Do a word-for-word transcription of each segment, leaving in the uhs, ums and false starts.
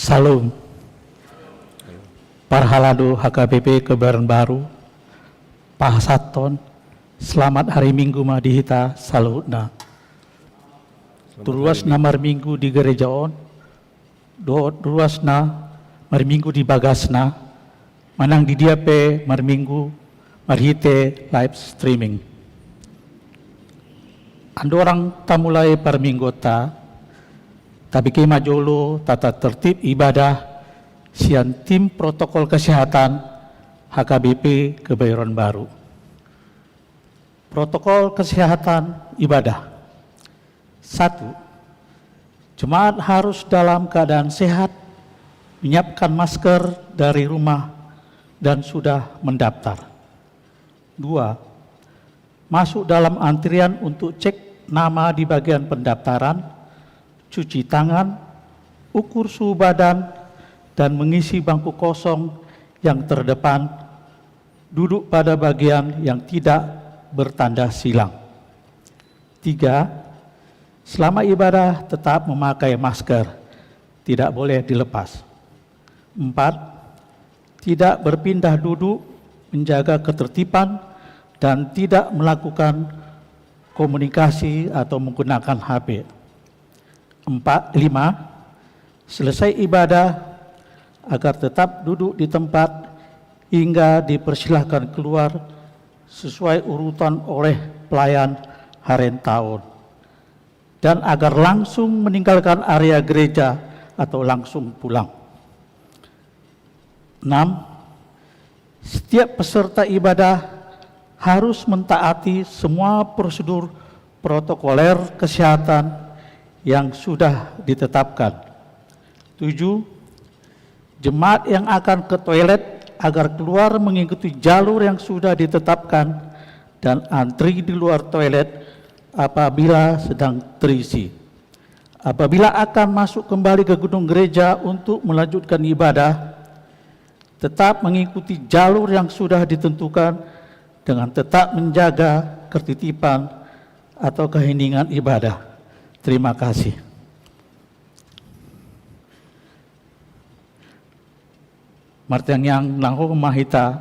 Syalom. Parhalado H K B P Kebayoran Baru, pasahathon selamat hari Minggu ma di hita saluhutna. Tu ruas na marminggu di gereja on, dohot ruas na marminggu di bagasna, manang di dia pe marminggu marhite live streaming. Andorang tamulai parmingguonta, tabege ma jolo tata tertib ibadah sian tim protokol kesehatan H K B P Kebayoran Baru. Protokol kesehatan ibadah. Satu, jemaat harus dalam keadaan sehat, menyiapkan masker dari rumah, dan sudah mendaftar. Dua, masuk dalam antrian untuk cek nama di bagian pendaftaran, cuci tangan, ukur suhu badan, dan mengisi bangku kosong yang terdepan, duduk pada bagian yang tidak bertanda silang. Tiga, selama ibadah tetap memakai masker, tidak boleh dilepas. Empat, tidak berpindah duduk, menjaga ketertiban, dan tidak melakukan komunikasi atau menggunakan H P. Empat, lima, selesai ibadah agar tetap duduk di tempat hingga dipersilahkan keluar sesuai urutan oleh pelayan harentaun, dan agar langsung meninggalkan area gereja atau langsung pulang. Enam, setiap peserta ibadah harus mentaati semua prosedur protokoler kesehatan yang sudah ditetapkan. Tujuh, jemaat yang akan ke toilet agar keluar mengikuti jalur yang sudah ditetapkan dan antri di luar toilet apabila sedang terisi. Apabila akan masuk kembali ke gedung gereja untuk melanjutkan ibadah, tetap mengikuti jalur yang sudah ditentukan dengan tetap menjaga ketertiban atau keheningan ibadah. Terima kasih. Martangiang nang hohom ma hita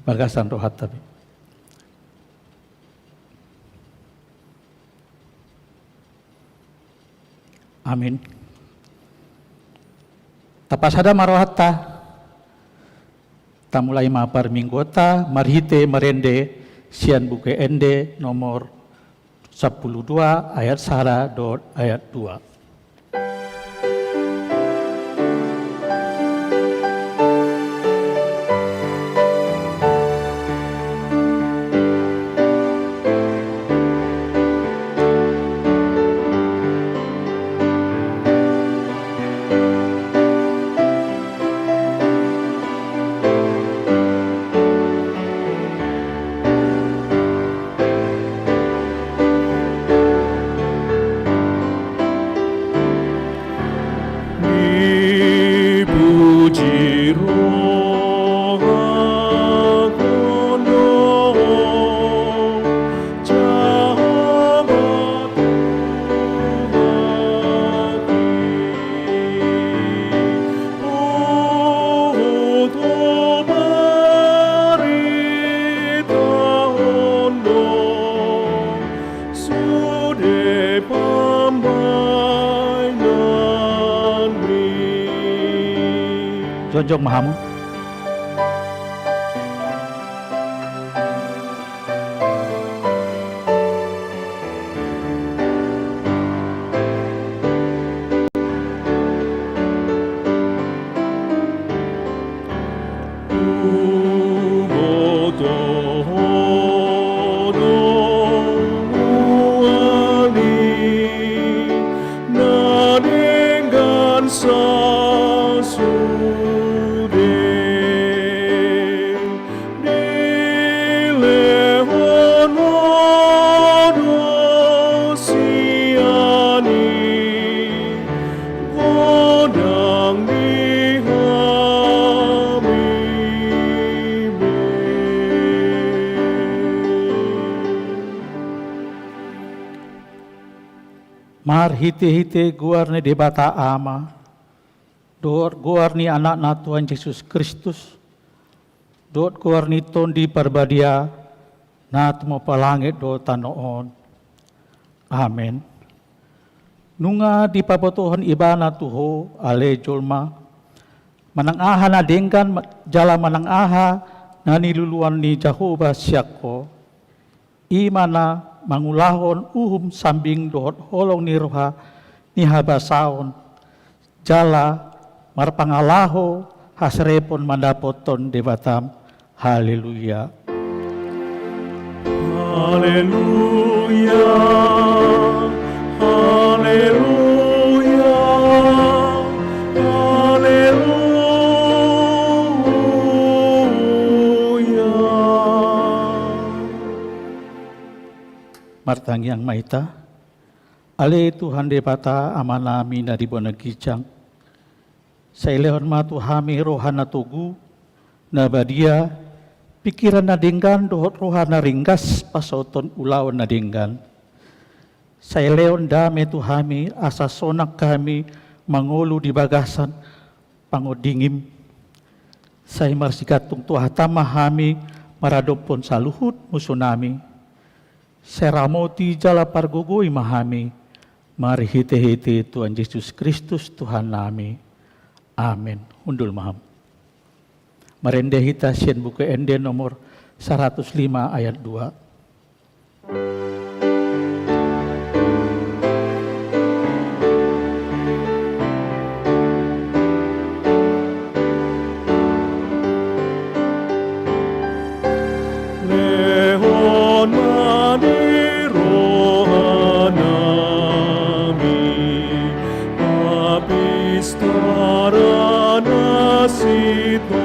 bagasan rohanta be. Amin. Tapasada ma rohanta. Tamulai ma parmingguonta marhite marende sian Buku Ende nomor sampulu dua ayat sada dohot ayat dua. Dipuji rohangku, jama Tuhan i. Huhut hubaritahon do sude pambahenanmi. Jongjong ma hamu. Huboto ho do nuaeng na denggan sasude. Dilehon ho do sian i godang di hami be. Marhitehite goar ni Debata Ama, dohot goar ni Anakna Tuhan Jesus Kristus, dohot goar ni Tondi Parbadia, na tumompa langit dohot tano on. Amen. Nunga dipabotohon Ibana tu ho, ale jolma, manang aha na denggan ma-, jala manang aha na niluluan ni Jahowa sian ho, i ma na mangulahon uhum sambing dohot holong ni roha ni habasaon, jala marpangalaho haserepon mandapothon Debata. Haleluya. Haleluya. Haleluya. Haleluya. Martangiang ma hita. Ale Tuhan Debata, Amanami na di banua ginjang, sai lehon ma tu hami roha na togu, na badia, pingkiran na denggan dohot roha na ringgas pasahathon ulaon na denggan. Sai lehon dame tu hami asa sonang hami mangolu di bagasan pangondingim. Sai marsigantung tu hata ma hami maradophon saluhut musunami. Sai ramoti jala pargogoi ma hami, marhitehite Tuhan Jesus Kristus Tuhannami. Amen. Hundul ma hamu. Marende hita sian Buku Ende nomor saratus lima ayat dua. Lehon ma di rohanami papistarana sintong,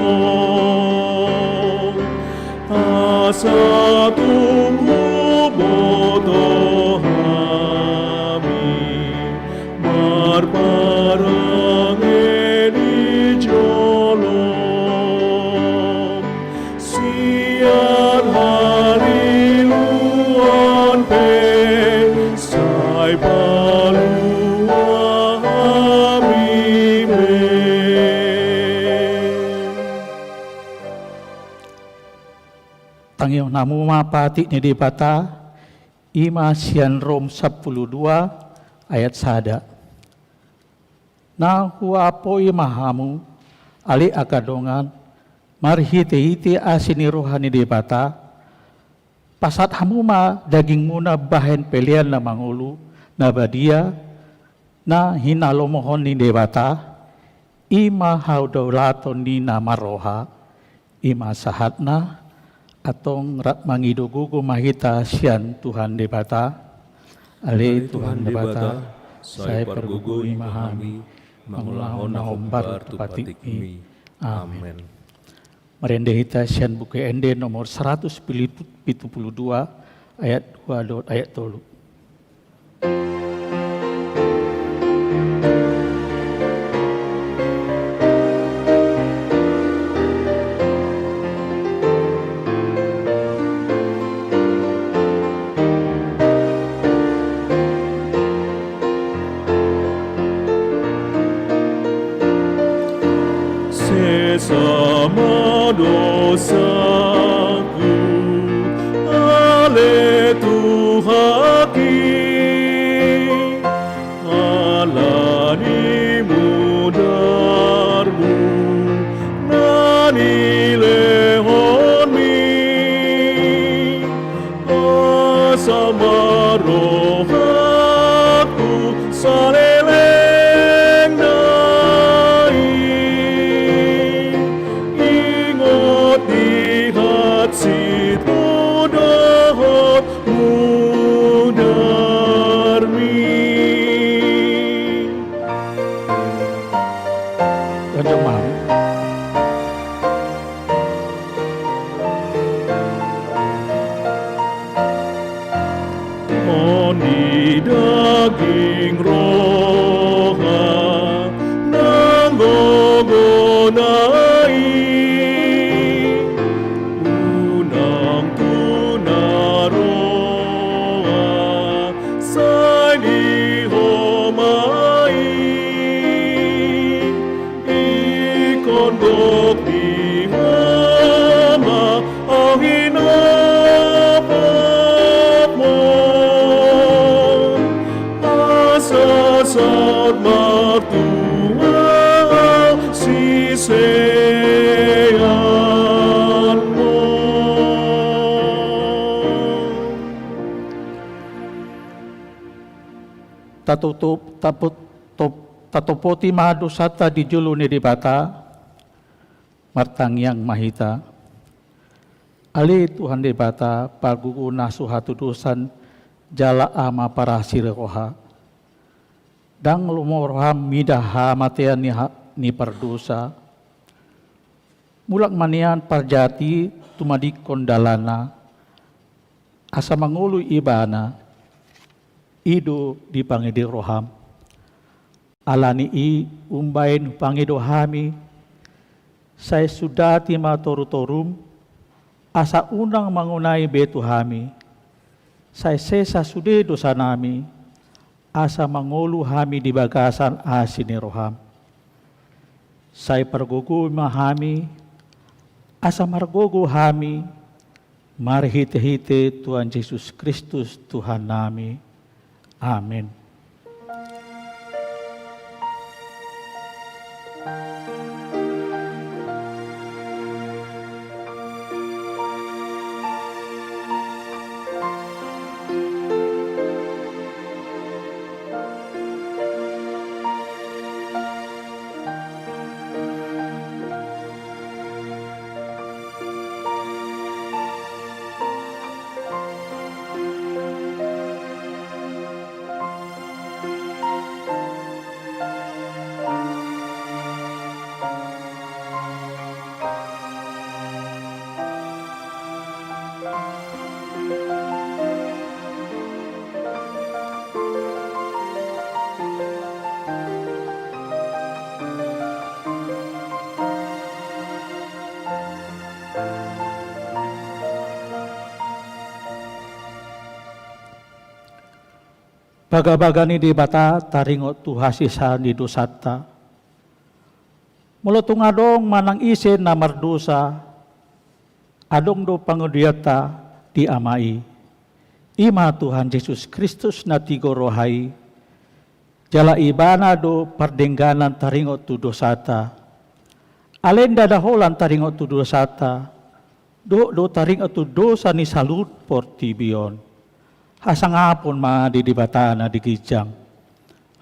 asa tung huboto hami marparange di jolom. Sian haliluon pe sai palua hami be. Tangihon hamu ma patik ni Debata, i ma sian Rom sampulu dua ayat sada. Na huapoi ma hamu, ale angka dongan, marhitehite asi ni roha ni Debata, pasahat hamu ma dagingmuna bahen pelean na mangolu, na badia, na hinalomohon ni Debata, i ma hadaulaton ni na marroha. I ma sahatna, antong rap mangido gogo ma hita sian Tuhan Debata. Ale Tuhan Debata, sai pargogoi ma hami mangulahon na hombar tu patikmi. Amen. Marende hita sian Buku Ende nomor saratus pitu pulu dua ayat dua dohot ayat tolu. Sesa ma dosaku, ale Tuhanki, ala ni mudarmu na nilehonmi. Asa ma rohangku saleleng nai ingot di hansitmu dohot mudarmi. Ganjang ma. On di daging ro Tatotop-, tapot-, top-, tatopoti ma dosanta di jolo ni Debata. Martangiang ma hita. Ale Tuhan Debata, pargogo na so hatudosan jala Ama parasi roha, ndang lomo roham mida hamatean ni ha-, ni pardosa. Mulak ma nian parjahat i tumadingkon dalanna, asa mangolu ibana. I do dipangidi roham. Ala ni i umbahen hupangido hami, sai sundati ma torutorum, asa unang mangonai be tu hami. Sai sesa sude dosanami, asa mangolu hami di bagasan asi ni roham. Sai pargogo ma hami, asa margogo hami, marhitehite Tuhan Jesus Kristus Tuhannami. Amen. Bagabaga ni Debata taringot tu hasesaan ni dosanta. Molo tung adong manang ise na mardosa, adong do pangudianta di Ama i. I ma Tuhan Jesus Kristus na tigor roha i, jala Ibana do pardengganan taringot tu dosanta. Alai ndada holan taringot tu dosanta, dohot do taringot tu dosa ni saluhut portibi on. Hasangapon ma di Debata na di ginjang.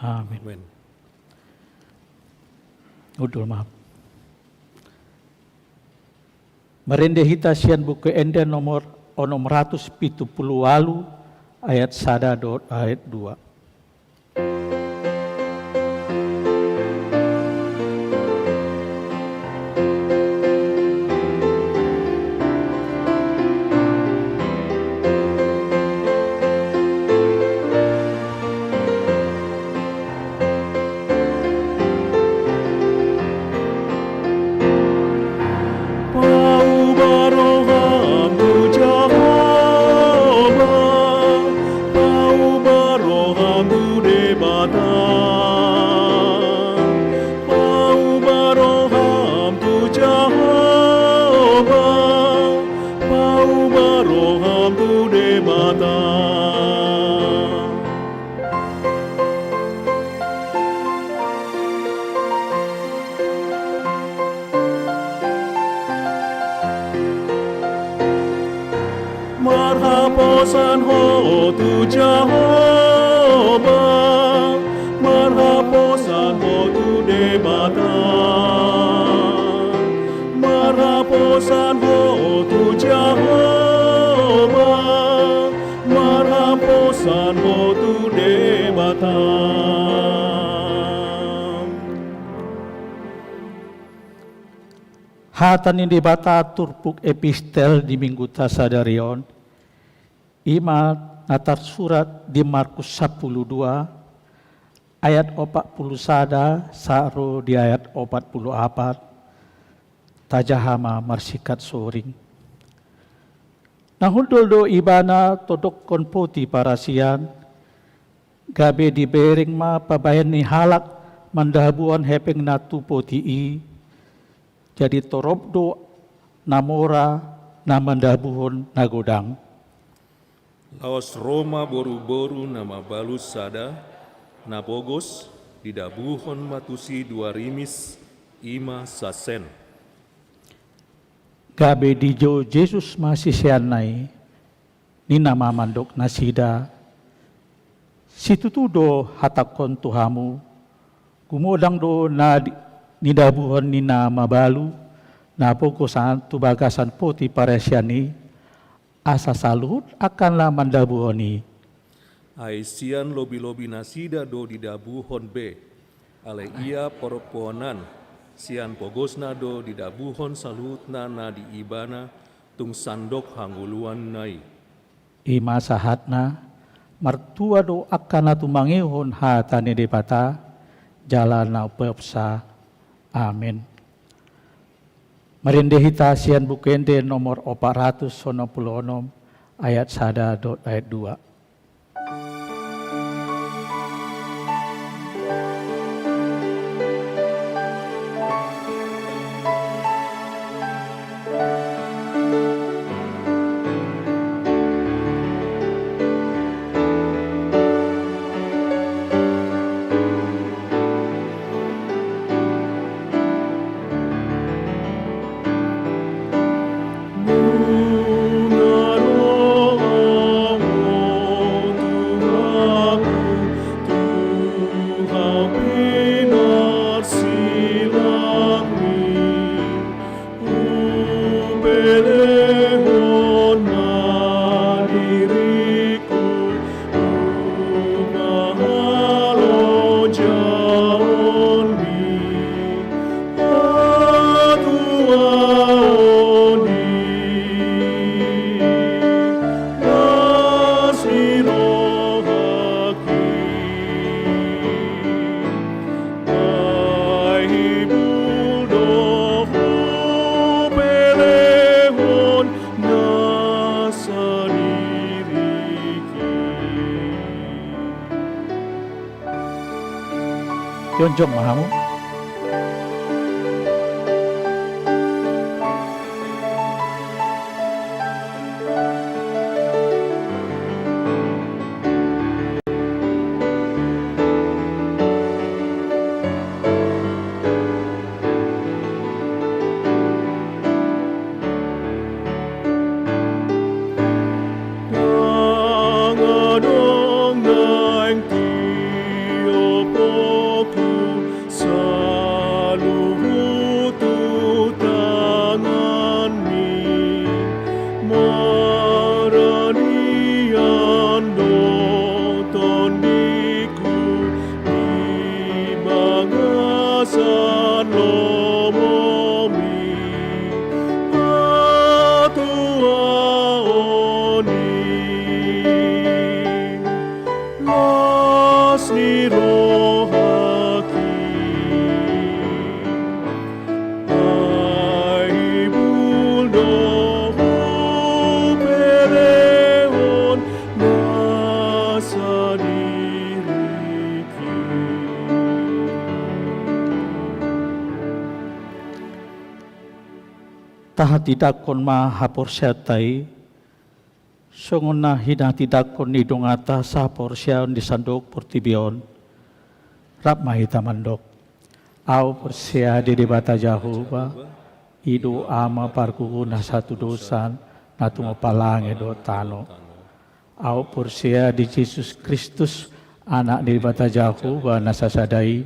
Amen. Amen. Hundul ma. Marende hita sian Buku Ende nomor onom ratus pitu pulu ualu, ayat sada dohot ayat dua. Pauba roham tu Jahowa, pauba roham tu Debata. Pauba roham tu Jahowa, pauba roham tu Debata. Marhaposan ho tu Jahowa, marhaposan ho tu Debata. Marhaposan ho tu Jahowa, marhaposan ho tu Debata. Hata ni Debata turpuk epistel di Mingguta sadari on, i ma na tarsurat di Markus sampulu dua, ayat opat pulu sada sahat ro di ayat opat pulu opat. Tajaha ma marsingkat soring. Na hundul do Ibana todokkon poti parasian, gabe dibereng ma pabahen ni halak mandabuhon hepengna tu poti i, jadi torop do na mora na mandabuhon na godang. Laos ro ma boruboru na mabalu sada, na pogos, didabuhon ma tusi dua rimis, i ma sasen. Gabe dijou Jesus ma siseanna i, ninna ma mandok nasida: Situtu do hatangkon tu hamu, gumodang do na di-, nidabuhon ni na mabalu, na pogosna tu bagasan poti parasian i, asa saluhut angka na mandabuhon i. Ai sian lobi-lobi nasida do didabuhon be, alai ia parompuanan, sian pogosna do didabuhon saluhutna na di ibana, tung sandok hangoluanna i. I ma sahatna, martua do angka na tumangihon hata ni Debata, jala na umpeopsa. Amen. Marende hita sian Buku Ende nomor opat ratus onom pulu onom, ayat sada dohot ayat dua. Jongjong ma hamu. Ndang adong naeng tiopku, saluhut tu tanganmi, maranian do tondiku di bagasan lomomi, hatuaon i. Las ni rohaki, ai buldo hupelehon nasa diriki. Tahatindangkon ma haporseaonta i, songon na hinatindangkon ni donganta sahaporseaon di sandok portibi on. Rap ma hita mandok. Ahu porsea di Debata Jahowa, i do Ama pargogo na sahatudosan, na tumompa langit dohot tano. Ahu porsea di Jesus Kristus, Anak ni Debata Jahowa na sasada i,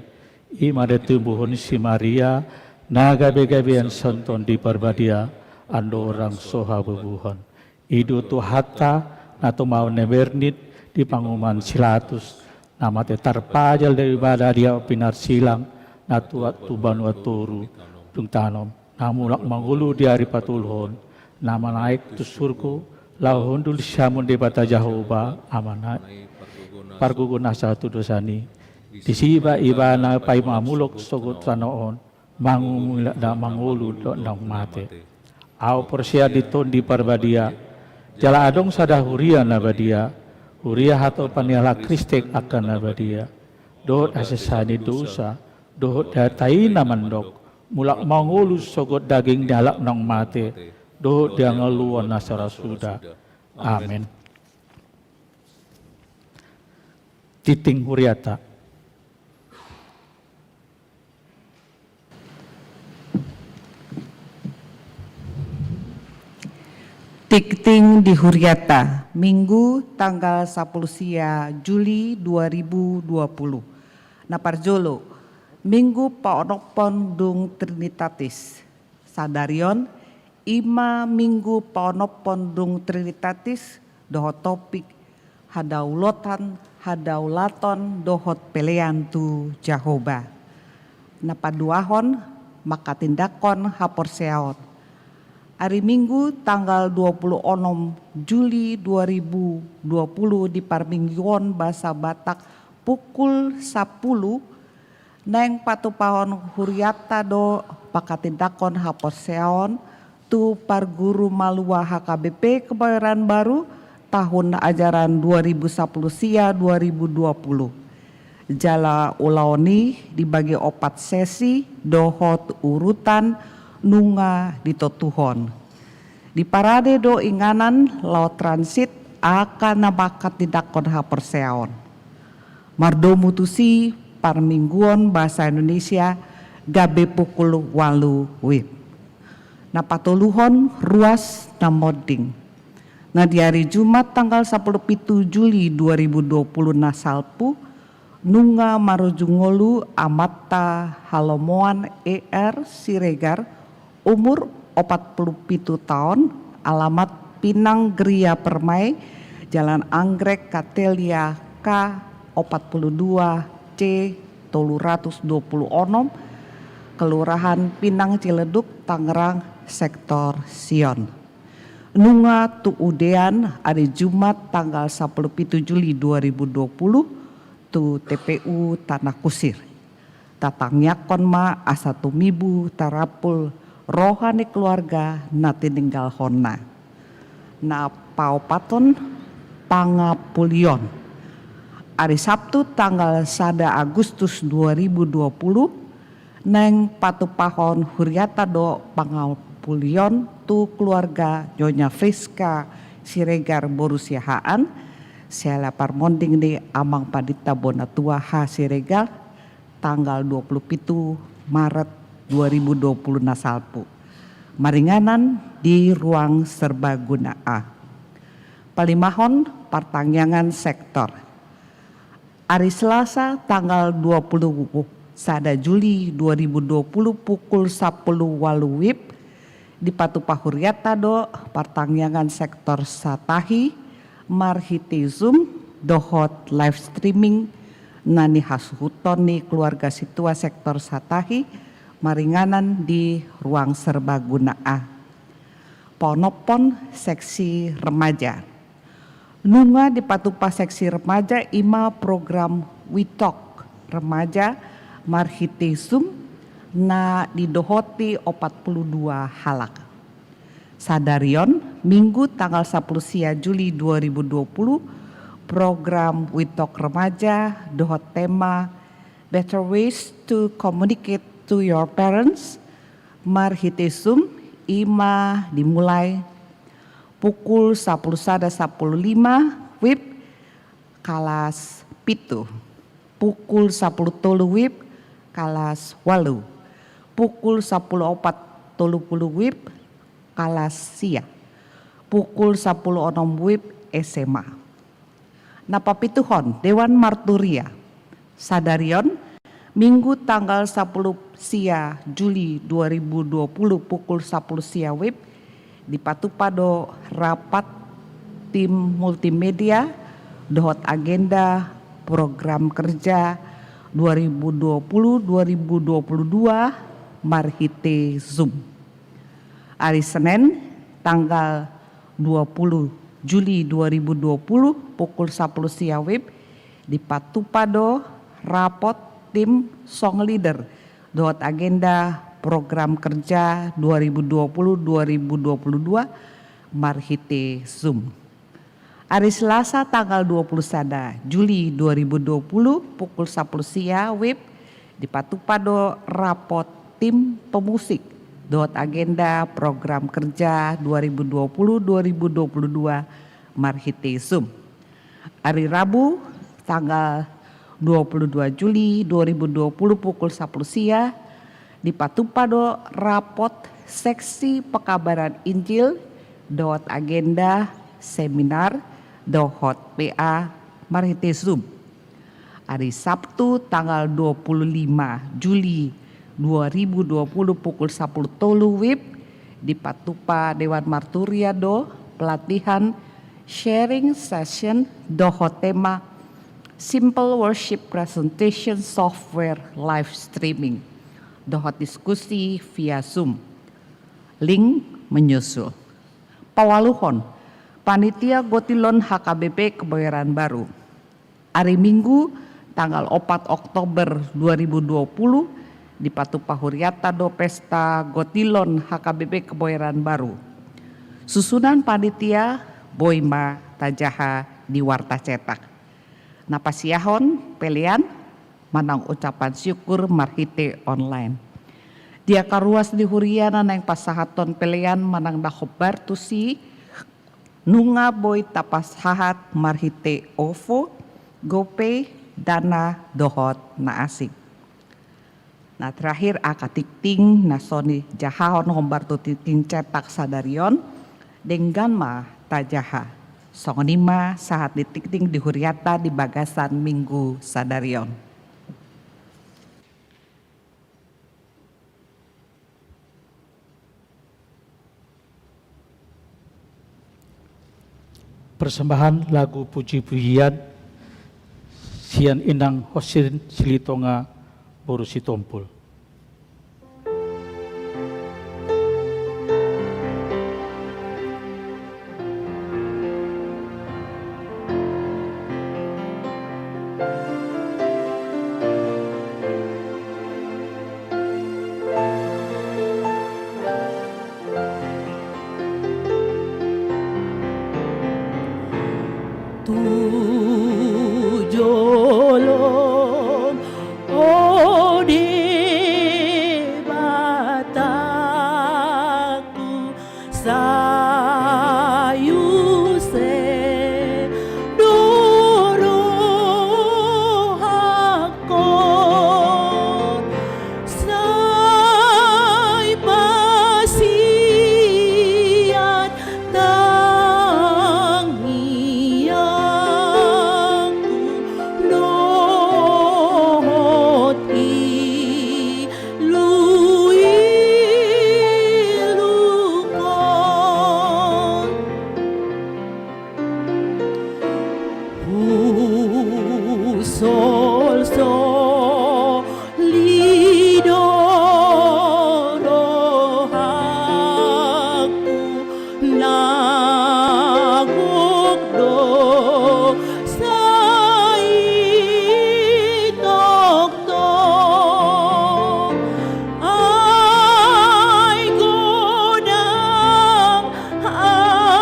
i ma na tinumbuhon si Maria, na gabe-gabean sian Tondi Parbadia, andorang so habubuhon. I do Tuhanta, na tumaon na mernit di panguhuman si Pilatus, na mate tarpajal di bada di api narsilang, na tuat tu banua toru, dung tano, na mulak mangolu di ari patoluhon, na manaek tu surgo, laho hundul siamun Debata Jahowa, Amana i, pargogo na sahatudosan i. Disi ma Ibana paima mulak sogot tano on, manguhumi na mangolu dohot naung mate. Ahu porsea di Tondi Parbadia, jala adong sada huria na badia, huria hatopan ni halak Kristen angka na badia, dohot hasesaan ni dosa, dohot hata i na mandok, mulak mangolu sogot daging ni halak naung mate, dohot di hangoluan na so ra suda. Amen. Tingting huriata. Tingting di huriata, Minggu tanggal sapuluh sia Juli dua ribu dua puluh. Na parjolo, Minggu paonomhon dung Trinitatis. Sadari on, i ma Minggu paonomhon dung Trinitatis, dohot topik hadaulotan, hadaulaton dohot pelean tu Jahowa. Na paduahon, manghatindanghon haporseaon. Ari Minggu tanggal dua puluh onom Juli dua ribu dua puluh di parmingguon bahasa Batak pukul sapuluh, naeng patupahon huriata do manghatindanghon haporseaon tu parguru malua H K B P Kebayoran Baru tahun ajaran dua ribu sapuluh sia dua ribu dua puluh. Jala ulaon i dibagi opat sesi dohot urutan nunga ditotuhon. Diparade do inganan laho transit angka na manghatindanghon haporseaon. Mardomu tusi parmingguon bahasa Indonesia gabe pukul ualu WIB. Na patoluhon, ruas na monding. Na di ari Jumat tanggal sapuluh pitu Juli dua ribu dua puluh na salpu, nunga marujung ngolu amanta Halomoan E R Siregar, umur opat puluh pitu taon, alamat Pinang Gria Permai, Jalan Anggrek Katelia K opat puluh dua C tolu ratus dua puluh onom, Kelurahan Pinang Ciledug, Tangerang, Sektor Sion. Nunga tuudean ari Jumat tanggal sapuluh pitu Juli dua ribu dua puluh tu T P U Tanah Kusir. Tatangiangkon ma asa tumibu tarapul roha ni keluarga na tininggalhonna. Na paopathon, pangampulion. Ari Sabtu tanggal sada Agustus dua ribu dua puluh, naeng patupahon huriata do pangampulion tu keluarga Nyonya Friska Siregar boru Siahaan, siala parmonding ni Amang Pandita Bonatua H Siregar, tanggal dua puluh pitu Maret dua ribu dua puluh na salpu. Maringanan di Ruang Serbaguna A. Palimahon, partangiangan sektor. Ari Selasa tanggal dua puluh sada Juli dua ribu dua puluh pukul sapuluh ualu WIB, dipatupa huriata do partangiangan sektor Satahi marhite Zoom dohot live streaming na nihasuhuton ni keluarga sintua sektor Satahi maringanan di Ruang Serbaguna A. Paonomhon seksi remaja. Nunga dipatupa seksi remaja i ma program We Talk Remaja marhite Zoom na didohoti opat puluh dua halak. Sadari on, Minggu tanggal sapuluh sia Juli dua ribu dua puluh, program We Talk Remaja dohot tema Better Ways to Communicate to Your Parents marhite Zoom i ma dimulai pukul sapuluh sada sapuluh lima WIB, kalas pitu, pukul sapuluh tolu WIB, kalas ualu, pukul sapuluh opat tolu puluh WIB, kalas sia, pukul sapuluh onom WIB, S M A. Na papituhon, Dewan Marturia. Sadari on, Minggu tanggal sapuluh sia Juli dua ribu dua puluh pukul sapuluh sia WIB, dipatupa do rapat tim multimedia dohot agenda program kerja dua ribu dua puluh dua ribu dua puluh dua marhite Zoom. Ari Senen, tanggal dua puluh Juli dua ribu dua puluh, pukul sapuluh sia WIB, dipatupa do rapot tim song leader dohot agenda program kerja dua ribu dua puluh dua ribu dua puluh dua marhite Zoom. Ari Selasa tanggal dua puluh sada Juli dua ribu dua puluh pukul sapuluh sia WIB, dipatupa do rapot tim pemusik dohot agenda program kerja dua ribu dua puluh dua ribu dua puluh dua marhite Zoom. Ari Rabu tanggal dua puluh dua Juli dua ribu dua puluh pukul sapuluh sia, dipatupa do rapot seksi pekabaran Injil dohot agenda seminar dohot P A marhite Zoom. Ari Sabtu tanggal dua puluh lima Juli dua ribu dua puluh pukul sapuluh tolu WIB dipatupa Dewan Marturia do pelatihan sharing session dohot tema Simple Worship Presentation Software Live Streaming dohot diskusi via Zoom. Link menyusul. Paualuhon, Panitia Gotilon H K B P Kebayoran Baru. Ari Minggu tanggal opat Oktober dua ribu dua puluh dipatupa hurianta do pesta Gotilon H K B P Kebayoran Baru. Susunan panitia boi ma tajaha di warta cetak. Na pasiahon pelean manang ucapan syukur marhite online. Di angka ruas ni huria na naeng pasahathon pelean manang na hombar tusi, nunga boi tapasahat marhite OVO, GoPay, Dana dohot na asing. Na terakhir angka tingting na so nijahahon hombar tu tingting cetak sadari on, denggan ma tajaha. Songon i ma sahat ni tingting di hurianta di bagasan Minggu sadari on. Persembahan lagu puji-pujian sian Inang Hosin Silitonga boru Sitompul. Tu jolom, o Debata, sai use do rohangkon, sai masiat tangiangku dohot i luilukon. Husolsoli do rohangku, na gok do sai tongtong, ai godang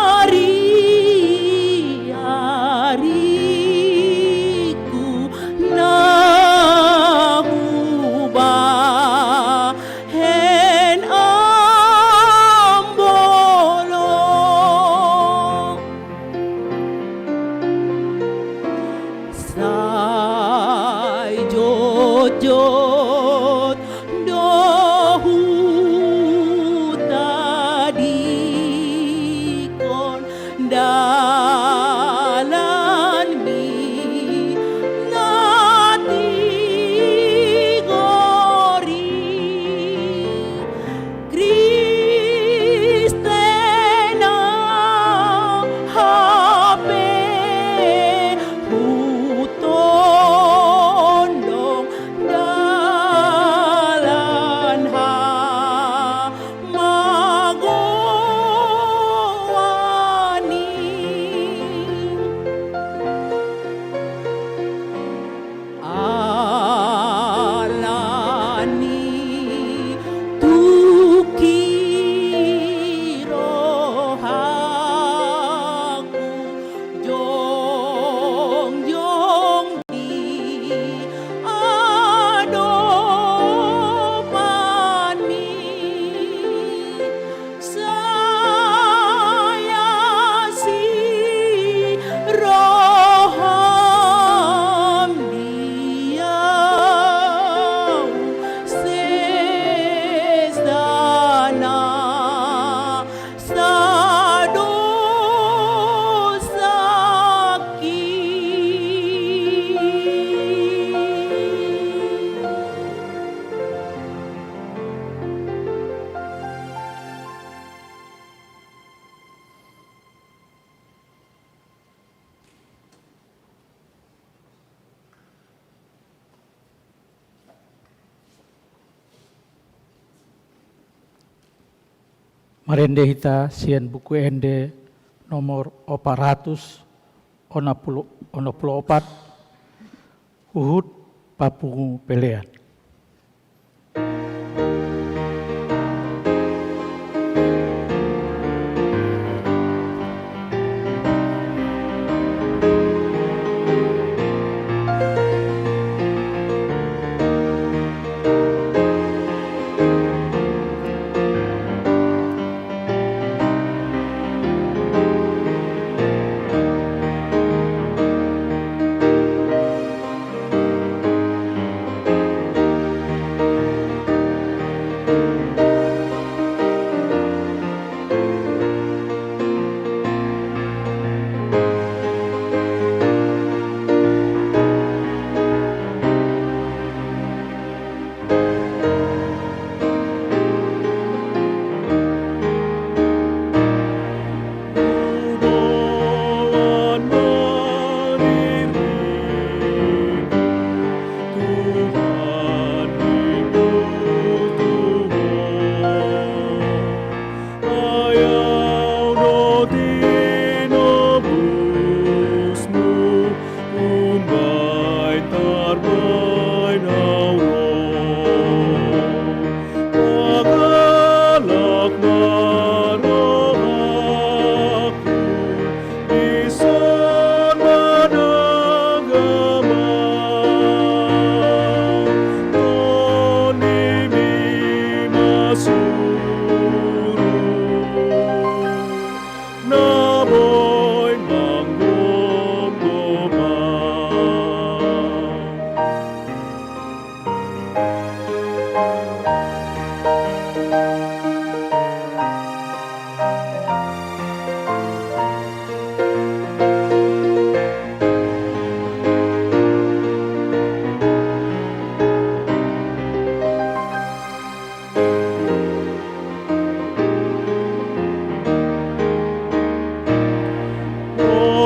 ari-ariku na huba- hen ambolong. Sai jotjot do hutadingkon dalanmi na tigor i. Kristen ahu pe hutondong da- Marende hita sian Buku Ende nomor opat ratus onom pulu, onom pulu opat, huhut papungu pelean. Umbaen tarbaen au ro, mangalap ma rohangku, dison manangihon Tondim i ma suru. Na boi manggomgom au.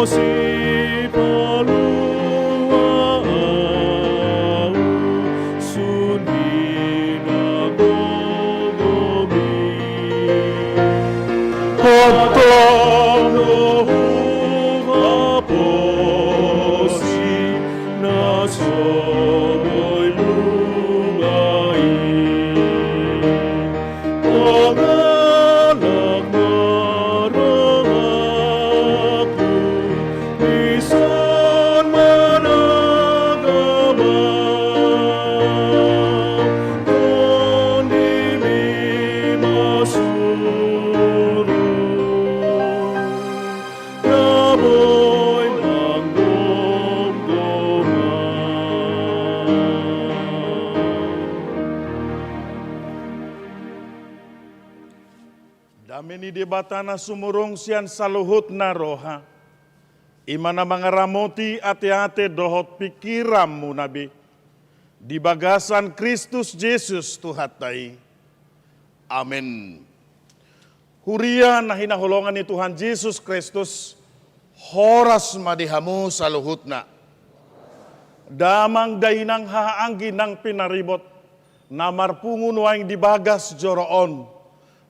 Sipalua au sun hinang gogom i. Antong do huhaposi na so boi lunga i. Mangalap ma rohangku, dison manangihon Tondim i ma suru. Na boi manggomgom au. Dame ni Debata na sumurung sian saluhutna roha, i ma na mangaramoti ateate dohot pingkiranmuna be, di bagasan Kristus Jesus Tuhanta i. Amen. Huria na hinaholongan ni Tuhan Jesus Kristus, horas ma di hamu saluhutna. Damang dainang hahaanggi nang pinaribot, na marpungu nuaeng di bagas joro on.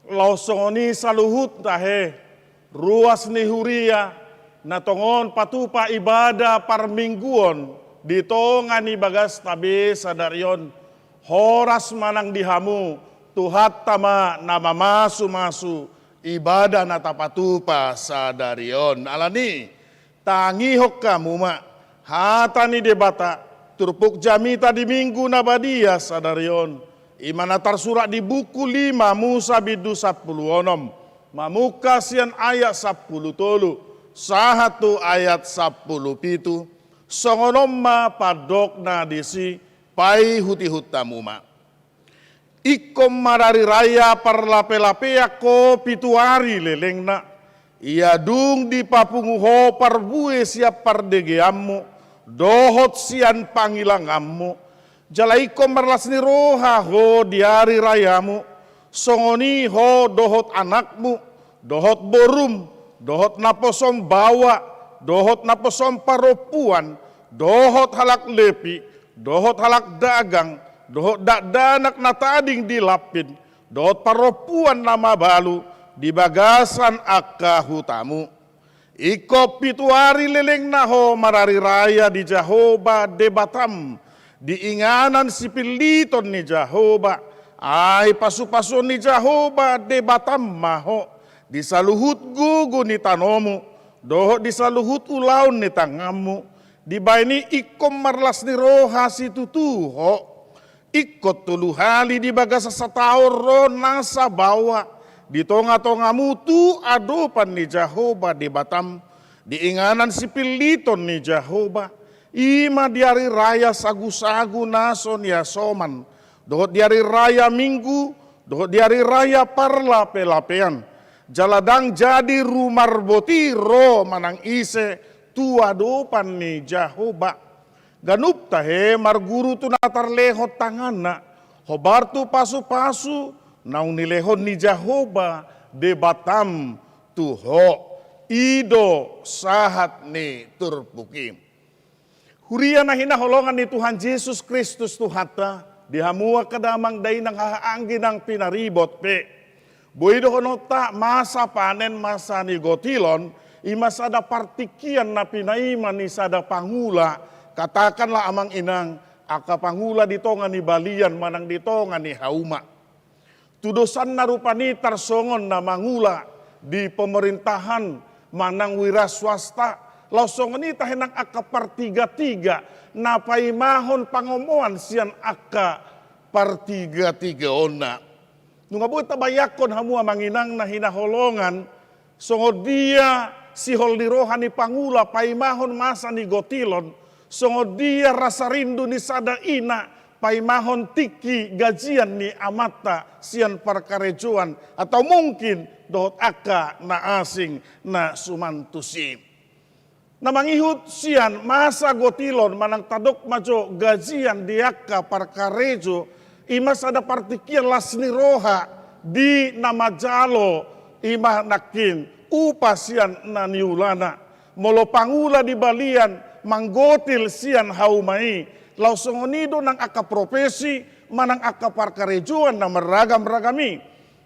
Laos songon i saluhut tahe, ruas ni huria, na tongon patupa ibada parmingguon di tonga ni bagasta be sadari on, horas ma nang di hamu, Tuhanta ma na mamasumasu ibada na tapatupa sadari on. Alani, tangihon hamu ma hata ni Debata, turpuk jamita di Minggu na badia sadari on, i ma na tarsurat di buku lima Musa bindu sampulu onom, mamungka sian ayat sampulu tolu, sahat tu ayat sampulu pitu, songon on ma pandokna disi, paihutihut hamu ma. Ingkon marari raya parlapelapean ho pitu ari lelengna, ia dung dipapungu ho parbue sian pardegeanmu, dohot sian pangilanganmu, jala ingkon marlas ni roha ho di ari rayamu, songon i ho dohot anakmu, dohot borum, dohot naposom baoa, dohot naposom parompuan, dohot halak Lepi, dohot halak dagang, dohot dakdanak na tading di lampin, dohot parompuan na mabalu, di bagasan angka hutamu. Ingkon pitu ari lelengna ho marari raya di Jahowa Debatam, di inganan sipilliton ni Jahowa. Ai pasupasuon ni Jahowa Debatam ma ho di saluhut gogo ni tanomu, dohot di saluhut ulaon ni tanganmu. Dibahen i ingkon marlas ni roha situtu ho. Ingkon tolu hali di bagasan sataon ro nasa baoa di tongatongamu tu adopan ni Jahowa Debatam, di inganan sipilliton ni Jahowa, i ma di ari raya sagusagu na so niasoman, dohot di ari raya Minggu, dohot di ari raya Parlapelapean. Jala ndang jadi rumarboti ro manang ise tu adopan ni Jahowa. Ganup tahe marguru tu na tarlehon tanganna, hombar tu pasupasu naung nilehon ni Jahowa Debatam tu ho. I do sahat ni turpuk i. Huria na hinaholongan ni Tuhan Jesus Kristus Tuhanta, di hamu angka damang dainang hahaanggi nang pinaribot pe. Boi dohononta masa panen, masa ni gotilon, i ma sada partingkian na pinaima ni sada pangula, katakanlah amang inang, angka pangula di tonga ni balian manang di tonga ni hauma. Tudosanna rupani tarsongon na mangula di pemerintahan manang wira swasta, laos songon i tahe nang angka partigatiga na paimahon pangomoan sian angka partigatigaonna. Nunga boi tabayangkon hamu amang inang na hinaholongan, songon dia sihol ni roha ni pangula paimahon masa ni gotilon, songon dia rasa rindu ni sada ina paimahon tingki gajian ni amanta sian parkarejoan, atau mungkin dohot angka na asing na suman tusi. Na mangihut sian masa gotilon manang tadok ma jo gajian di angka parkarejo, i ma sada partingkian las ni roha di na manjalo, i ma nangkin upa sian na niulana. Molo pangula di balian manggotil sian hauma i, laos songon i do nang angka profesi manang angka parkarejoan na marragam-ragam i.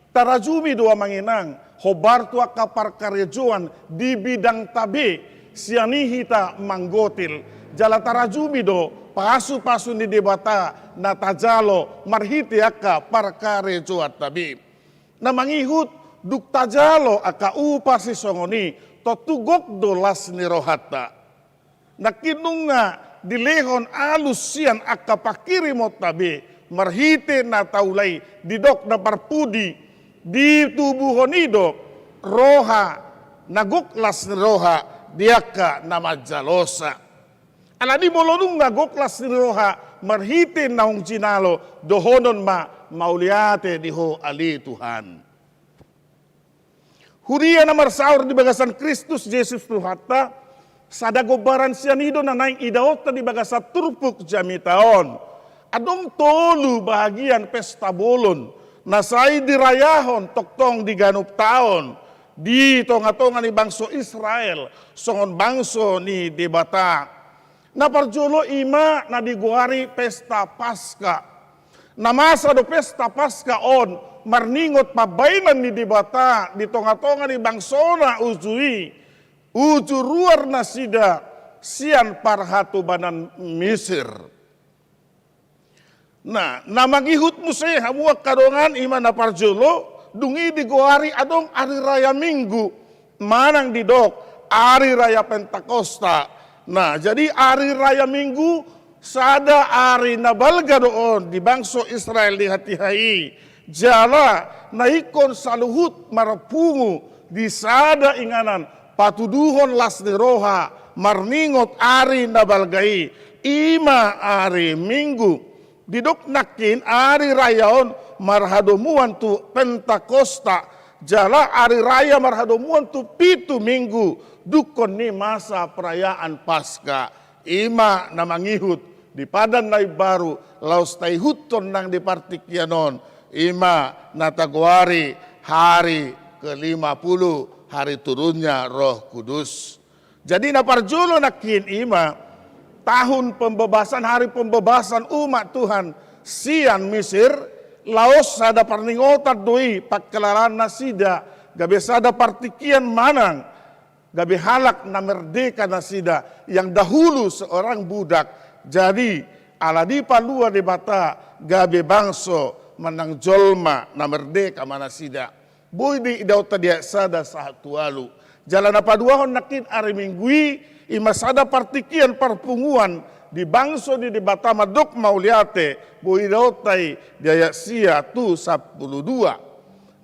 Tarajumi do amang inang, hombar tu angka parkarejoan di bidangta be, sian i hita manggotil. Jala tarajumi do pasupasu ni Debata na tajalo marhite angka parkarejoanta be. Na mangihut, dung tajalo angka upa sisongon i, tontu gok do las ni rohanta. Nangkin nunga dilehon alus sian angka pangkirimonta be, marhite na taula i, didok na parpudi, ditubuhon i do roha na gok las ni roha di angka na manjalosa. Alani molo nunga gok las ni roha marhite naung jinalo, dohonon ma mauliate di Ho ale Tuhan. Huria na marsaor di bagasan Kristus Jesus Tuhanta, sada gombaran sian i do na naeng idaonta di bagasan turpuk jamita on. Adong tolu bahagian pesta bolon na sai dirayahon tongtong di ganup taon di tongatonga ni bangso Israel songon bangso ni Debata. Na parjolo i ma na digoari pesta Paska. Na masa do pesta Paska on marningot pambahenan ni Debata di tongatonga ni bangsona uju i, uju ruar nasida sian parhatobanan Misir. Na, na mangihut muse hamu angka dongan, i ma na parjolo, dung i digoari adong ari raya Minggu, manang didok ari raya Pentakosta. Na, jadi ari raya Minggu sada ari na balga do on di bangso Israel di hatiha i. Jala na ingkon saluhut marpungu di sada inganan patuduhon las ni roha marningot ari na balga i, i ma ari Minggu. Didok nangkin ari raya on marhadomuan tu Pentakosta, jala ari raya marhadomuan tu pitu minggu dungkon ni masa perayaan Paska. I ma na mangihut di Padan na Imbaru laos taihuthon nang di partingkian on, i ma na tagoari hari kelima puluh, hari turunnya Roh Kudus. Jadi na parjolo nangkin i ma tahun pembebasan, hari pembebasan umat Tuhan sian Misir, laos sada parningotan do i pangkalalaan nasida gabe sada partingkian manang gabe halak na merdeka nasida, yang dahulu seorang budak, jadi ala dipalua Debata gabe bangso manang jolma na merdeka ma nasida. Boi do idaonta di ayat sada sahat tu ualu. Jala na paduahon nangkin ari Minggu i, i ma sada partingkian parpunguan di bangso ni Debata mandok mauliate, boi idaonta i di ayat sia tu sampulu dua.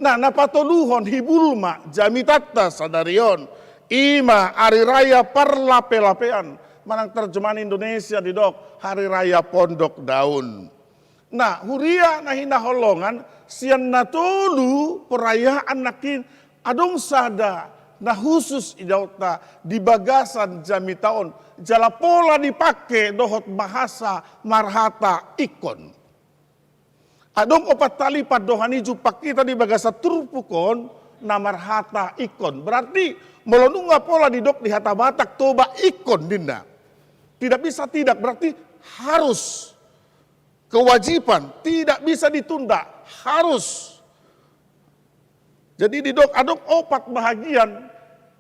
Nah, na patoluhon hibul ma jamitanta sadari on, i ma ari raya parlape-lapean, manang terjemahan Indonesia didok hari raya pondok daun. Nah, huria na hinaholongan, sian na tolu perayaan nangkin adong sada na husus idaonta di bagasan jamita on, jala pola dipangke dohot bahasa marhata ingkon. Adong opat hali pandohan i jumpang hita di bagasan turpuk on na marhata ingkon. Berarti molo nunga pola didok di hata Batak Toba ingkon ninna. Tidak bisa tidak, berarti harus. Kewajiban, tidak bisa ditunda, harus. Jadi didok adong opat bahagian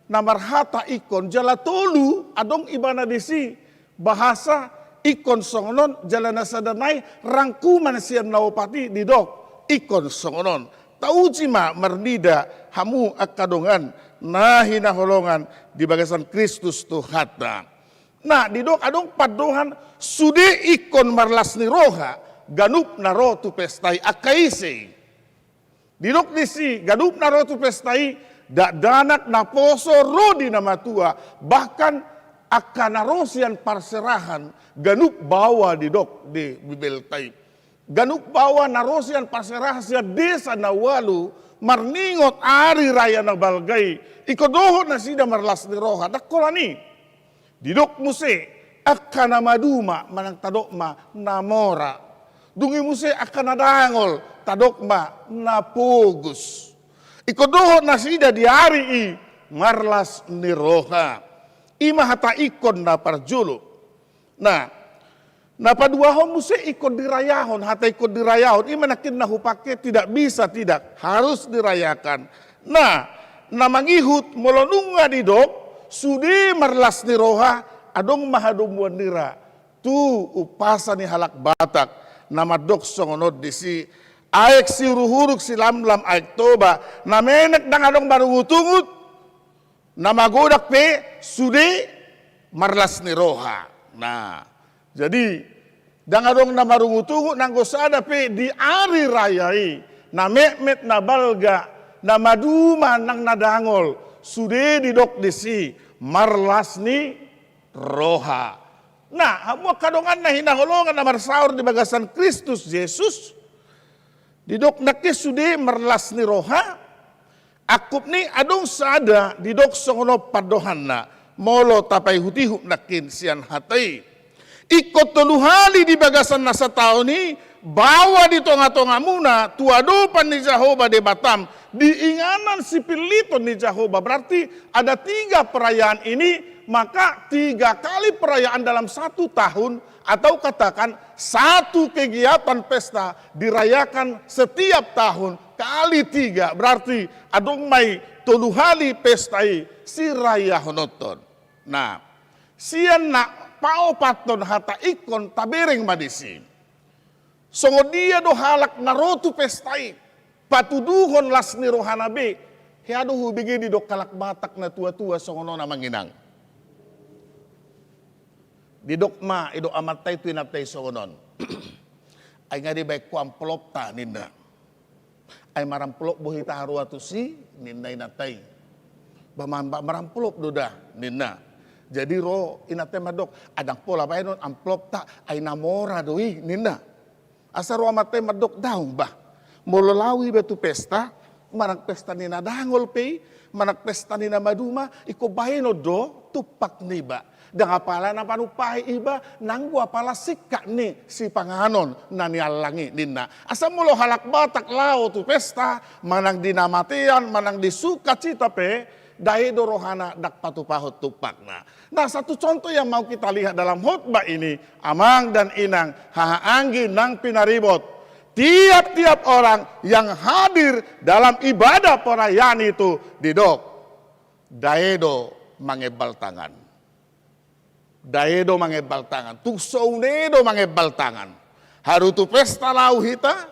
na marhata ingkon, jala tolu adong ibana disi bahasa ingkon songon on, jala na sada nai rangkuman sian na opat i didok ingkon songon on. Tauji ma marnida hamu angka dongan na hinaholongan di bagasan Kristus Tuhanta. Nah, didok adong pandohan sude ingkon marlas ni roha ganup na ro tu pesta i, angka ise i. Didok disi ganup na ro tu pesta i, dakdanak, naposo ro di na matua, bahkan angka na ro sian parserahan, ganup baoa didok di Bibelta i. Ganup baoa na ro sian parserahan sian desa na ualu marningot ari raya na balga i, ingkon dohot nasida marlas ni roha, ndang holan i. Didok muse angka na maduma manang tadok ma na mora. Dung i muse angka na dangol, tadok ma na pogos. Ingkon dohot nasida di ari i marlas ni roha. I ma hata ingkon na parjolo. Nah, na paduahon muse ingkon dirayahon, hata ingkon dirayahon, i ma nangkin na hupangke tidak bisa tidak, harus dirayakan. Nah, na mangihut molo nunga didok sude marlas ni roha, adong ma hadomuan nira tu umpasa ni halak Batak na mandok songon on disi, aek siuruhuruk silamlam aek Toba, na menek ndang adong marungutungut, na magodang pe sude marlas ni roha. Nah, jadi ndang adong na marungutungut nanggo sada pe di ari raya i, na metmet na balga, na maduma nang na dangol, sude didok disi marlas ni roha. Nah, hamu angka dongan na hinaholongan na marsaor di bagasan Kristus Jesus, didok nangkin sude marlas ni roha, angkup ni adong sada didok songon on pandohanna, molo tapaihut-ihut nangkin sian hata i. Ingkon tolu hali di bagasan na sataon i, baoa di tonga-tongamuna tu adopan ni Jahowa Debatam, di inganan sipilliton ni Jahowa. Berarti ada tiga perayaan ini, maka tiga kali perayaan dalam satu tahun, atau katakan satu kegiatan pesta dirayakan setiap tahun kali tiga, berarti adong ma i tolu hali pesta i sirayahononton. Nah, sian na paopathon hata ingkon tabereng ma disi. Songon dia do halak na ro tu pesta i patuduhon las ni rohana be? Hea do hubege didok halak Batak na tua-tua songon on, amang inang. Didok ma, didok amanta i tu inanta i songon on. Ai nga dibaen ho amplopta, ninna. Ai maramplop do hita haroa tusi, ninna inanta i. Ba, ma, ba, maramplop do da, ninna. Jadi ro inanta i mandok, ai ndang pola baenon amplopta, ai na mora do i, ninna. Asa ro amanta i mandok, daong bah. Molo laho iba tu pesta, manang pesta ni na dangol pe i, manang pesta ni na maduma, ingkon baenon do tumpak niba. Ndang apala na panumpahi iba, nanggo apala singkat ni sipanganon na niallang i, ninna. Asa molo halak Batak laho tu pesta, manang di na matean, manang di sukacita pe, dae do rohana ndang patupahon tumpakna. Nah, satu contoh yang mau kita lihat dalam khotbah ini, amang dan inang, haha anggi nang pinaribot. Tiap-tiap orang yang hadir dalam ibadah perayaan itu didok, dae do mangembal tangan. Dae do mangembal tangan. Tung so une do mangembal tangan. Haru tu pesta laho hita,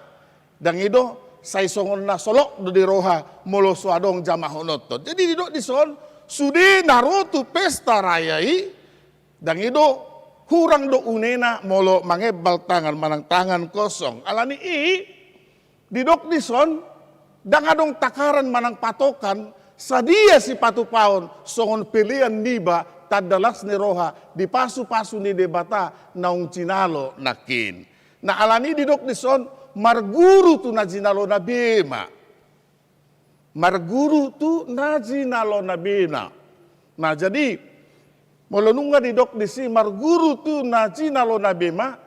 ndang i do, sai songon na solot do di roha molo so adong jamahononton. Jadi didok dison, sude na ro tu pesta raya i, ndang i do, hurang do unena molo mangembal tangan manang tangan kosong. Alani i, didok dison, ndang adong takaran manang patokan, sadia sipatupaon songon pelean niba tanda las ni roha di pasu-pasu ni Debata naung jinalo nangkin. Na alani i didok dison, marguru tu na jinalona be ma. Marguru tu na jinalona be ma. Nah, jadi, molo nunga didok disi marguru tu na jinalona be ma,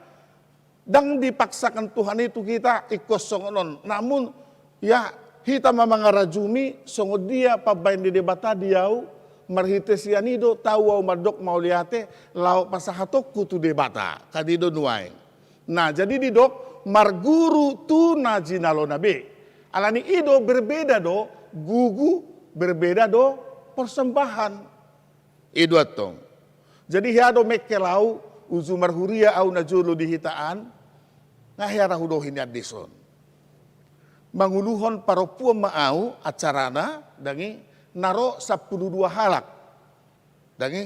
ndang dipaksakan Tuhan i tu hita ingkon songon on. Namun, ya, hita ma mangarajumi songon dia pambaen ni Debata di ahu, marhite sian i do tau ahu mandok mauliate, laho pasahatonku tu Debata. Kan i do nuaeng. Nah, jadi didok, marguru tu na jinalona be. Alani i do berbeda do gugu, berbeda do persembahan. I do antong. Jadi hea do mengkel ahu, uju marhuria ahu na jolo di hita an, nga hea ra hudohi nian dison. Manguluhon parompuan ma ahu acarana, ndang i, na ro sampulu dua halak. Ndang i.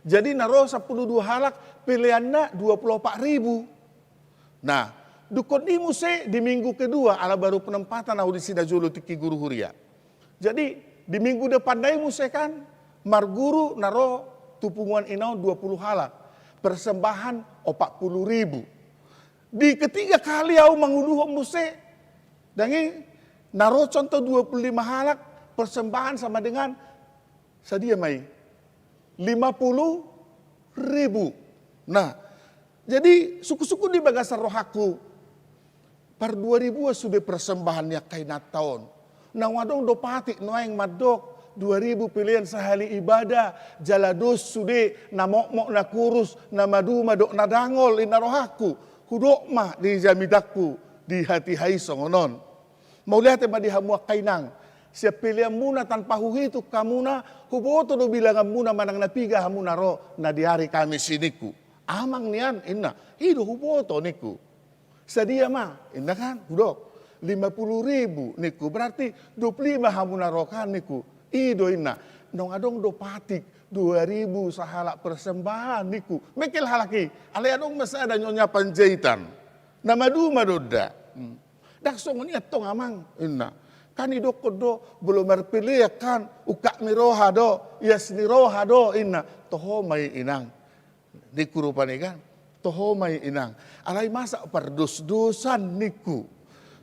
Jadi na ro sampulu dua halak, peleanna dua pulu opat ribu. Nah, dungkon i muse di minggu kedua, ala baru penempatan ahu disi na jolo tingki guru huria. Jadi, di minggu depanna i muse kan, marguru na ro tu punguan inaon dua pulu halak, persembahan opat pulu ribu. Di ketiga kali ahu manguluhon muse, ndang i, na ro contoh dua pulu lima halak, persembahan sama dengan, sadia ma i, lima pulu ribu. Nah, jadi sungkun-sungkun di bagasan rohangku, par dua ribuan sude persembahan ni angka inanta on. Naung adong do patik nuaeng mandok, dua ribu pelean sahali ibadah, jala dos sude, na mokmok, na kurus, na maduma dohot na dangol, inna rohangku. Hudok ma di jamitangku, di hatiha i songon on. Mauliate ma di hamu angka inang. Sian peleanmuna tanpa huhitung hamuna, huboto do bilanganmuna manang na piga hamu na ro na di ari Kamis i ningku. Amang nian, inna, i do huboto ningku. Sadia ma, inna kan, hudok. Lima pulu ribu ningku, berarti dua pulu lima hamu na ro kan ningku. I do inna, naung adong do patik, dua ribu sahalak persembahan ningku. Mengkel halak i, alai adong ma sada Nyonya Panjaitan. Na maduma do nda. Hmm. Ndang songon i antong amang, inna. Kan idokkon do, molo marpelean kan, ungkap ni roha do, ias ni roha do, inna. Toho ma i inang. Ningku rupani kan. Toho ma i inang. Alai masa pardosdosan ningku.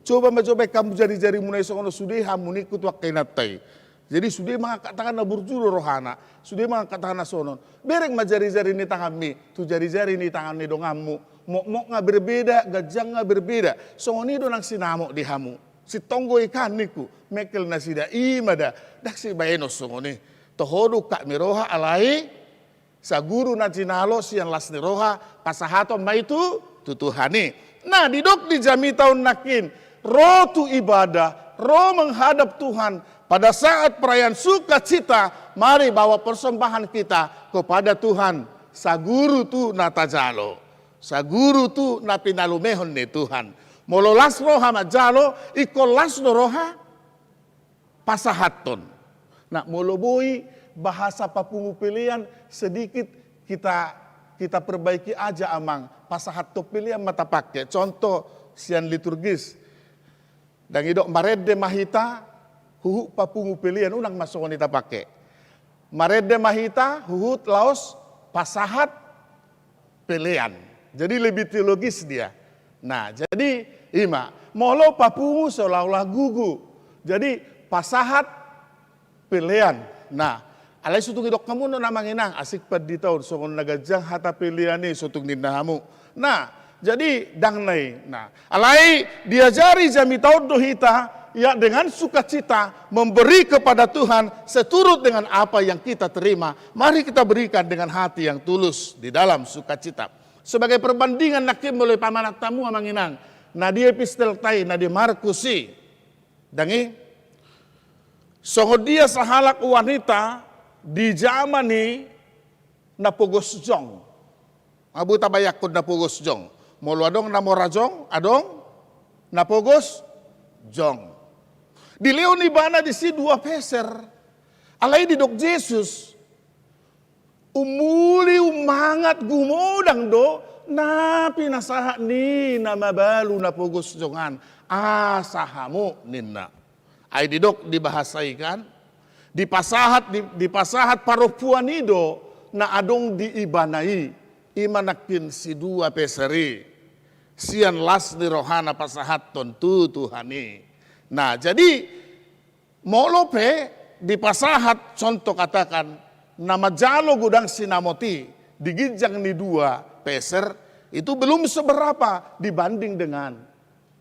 Coba ma jo baen hamu jari-jarimuna i songon on, sude hamu ningku tu angka inanta i. Jadi sude mangangkat tangan na burju do rohana, sude mangangkat tangan na songon on. Bereng ma jari-jari ni tanganmi tu jari-jari ni tangan ni donganmu. Mokmokna berbeda, ganjangna berbeda. Songon i do nang sinamot di hamu. Sintonggo i kan ningku, mengkel nasida i ma da, ndang sibaenon songon i. Toho do ungkap ni roha alai saguru na jinalo sian las ni roha, pasahaton ma i tu, tu Tuhan i. Nah, didok di jamita on nangkin, ro tu ibadah, ro menghadap Tuhan, pada saat perayaan sukacita, mari bawa persembahan kita kepada Tuhan, saguru tu na tajalo, saguru tu na pinalumehon ni Tuhan. Molo las roha manjalo, ingkon las do roha pasahathon. Nah, molo boi bahasa papungu pelean sedikit kita, kita perbaiki aja, amang. Pasahathon pelean ma tapake. Contoh sian liturgis. Ndang idok marende ma hita huhut papungu pelean, unang ma songon i tapake. Marende ma hita huhut laos pasahat pelean. Jadi lebih teologis dia. Nah, jadi ima, molo papungu seolah-olah gugu. Jadi pasahat pelean. Nah, alai so tung idok hamu on amang inang, asing pandita on, songon na ganjang hata pelean i so tung ninna hamu. Nah, jadi ndang na i. Nah, alai diajari jamita on do hita, ya, dengan sukacita memberi kepada Tuhan seturut dengan apa yang kita terima. Mari kita berikan dengan hati yang tulus di dalam sukacita. Sebagai perbandingan nangkin molo i pamanat hamu amang inang. Na di epistelta i, na di Markus i, dang i, songon dia sahalak wanita di jaman i na pogos jong. Abu tabayangkon na pogos jong. Molo adong na mora jong, adong na pogos jong. Dilehon ibana disi dua peser. Alai didok Jesus, umuli, umangat, gumodang do na pinasahat ni na mabalu na pogos jongan, asa hamu ninna. Ai didok di bahasa i kan, dipasahat, di, dipasahat parompuan i do na adong di ibana i, i ma nangkin si dua peser i, sian las ni rohana pasahathon tu Tuhan i. Nah, jadi molo pe dipasahat, contoh katakan, na manjalo godang sinamot i di ginjang ni dua peser, itu belum seberapa dibanding dengan,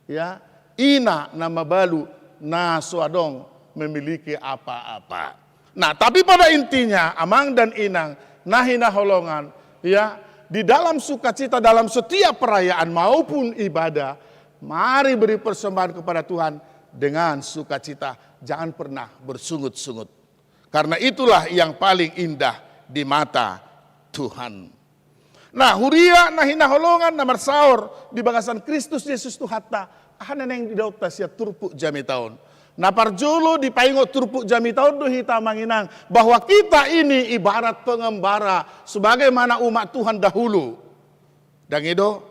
ya, ina na mabalu na so adong memiliki apa-apa. Nah, tapi pada intinya, amang dan inang na hinaholongan, ya, di dalam sukacita, dalam setiap perayaan maupun ibadah, mari beri persembahan kepada Tuhan dengan sukacita. Jangan pernah bersungut-sungut. Karena itulah yang paling indah di mata Tuhan. Nah, huria na hinaholongan na marsaor di bagasan Kristus Jesus Tuhanta, aha na naeng didaonta sian turpuk jamita on? Na parjolo dipaingot turpuk jamita on do hita, amang inang, bahwa kita ini ibarat pengembara sebagaimana umat Tuhan dahulu. Dang i do,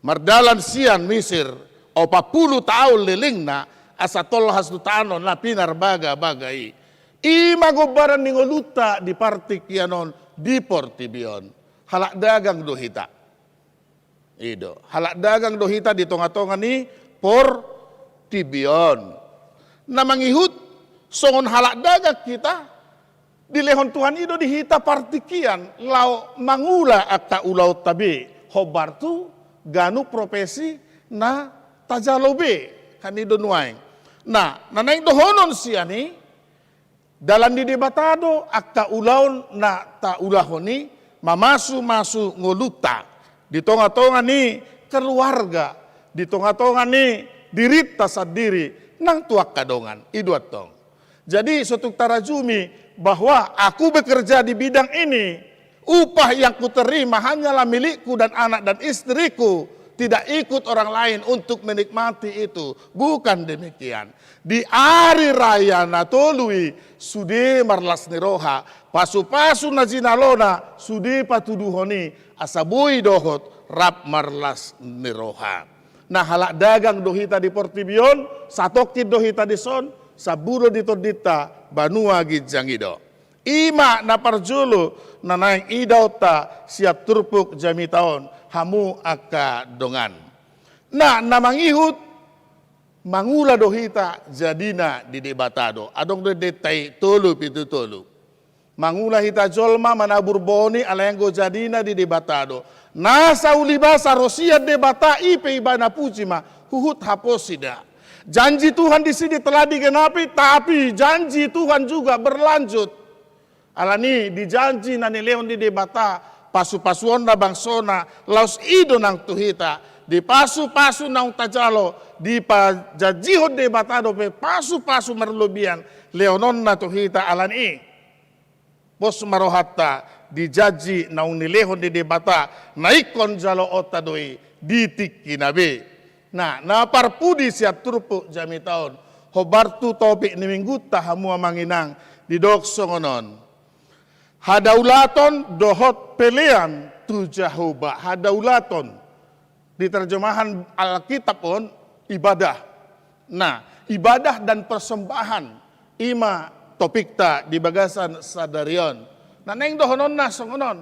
mardalan sian Misir, opat pulu taon lelengna, asa tolhas tu tano na pinarbaga-baga i. I ma gombaran ni ngolunta di partingkian on, di portibi on. Halak dagang do hita. I do, halak dagang do hita di tonga-tonga ni portibi on. Na mangihut songon halak dagang hita, dilehon Tuhan i do di hita partingkian laho mangula angka ulaonta be, hombar tu ganup profesi na tajalo be, kan i do nuaeng. Nah, na naeng dohonon sian i, dalan ni Debata do angka ulaon na taulahon i, mamasu-masu ngolunta di tonga-tonga ni keluarga, di tonga-tonga ni dirinta sandiri, nang tu angka dongan. I do antong. Jadi, so tung tarajumi bahwa aku bekerja di bidang ini, upah yang kuterima hanyalah milikku dan anak dan istriku, tidak ikut orang lain untuk menikmati itu. Bukan demikian. Di ari raya na tolu i, sude marlas ni roha, pasu-pasu na jinalona, sude patuduhon i, asa boi dohot rap marlas ni roha. Nah, halak dagang do hita di portibi on, satongkin do hita dison, sambulo di tondinta banua ginjang i do. I ma na parjolo na naeng idaonta sian turpuk jamita on, hamu angka dongan. Nah, na mangihut, mangula do hita jadina di Debata do. Adong do endenta i tolu pitu tolu. Mangula hita jolma manabur boni, alai anggo jadina di Debata do. Nasa ulibasa ro sian Debata, i pe ibana puji ma, huhut haposi da. Janji Tuhan disi telah digenapi, tapi janji Tuhan juga berlanjut. Alani i, di janji na nilehon ni Debata pasupasuonna bangsona, laos i do nang tu hita. Di pasupasu naung tajalo, dipajanjihon Debata dope pasupasu marlobian, lehononna tu hita. Alani i, pos ma rohanta di janji naung nilehon ni Debata, na ingkon jaloonta do i di tingkina be. Nah, na parpudi sian turpuk jamita on, hombar tu topik ni minggunta, hamu amang inang, didok songon on. Hadaulaton dohot pelean tu Jahowa. Hadaulaton, di terjemahan Alkitab on, ibadah. Nah, ibadah dan persembahan, i ma topikta di bagasan sadari on. Na naeng dohononna songon on.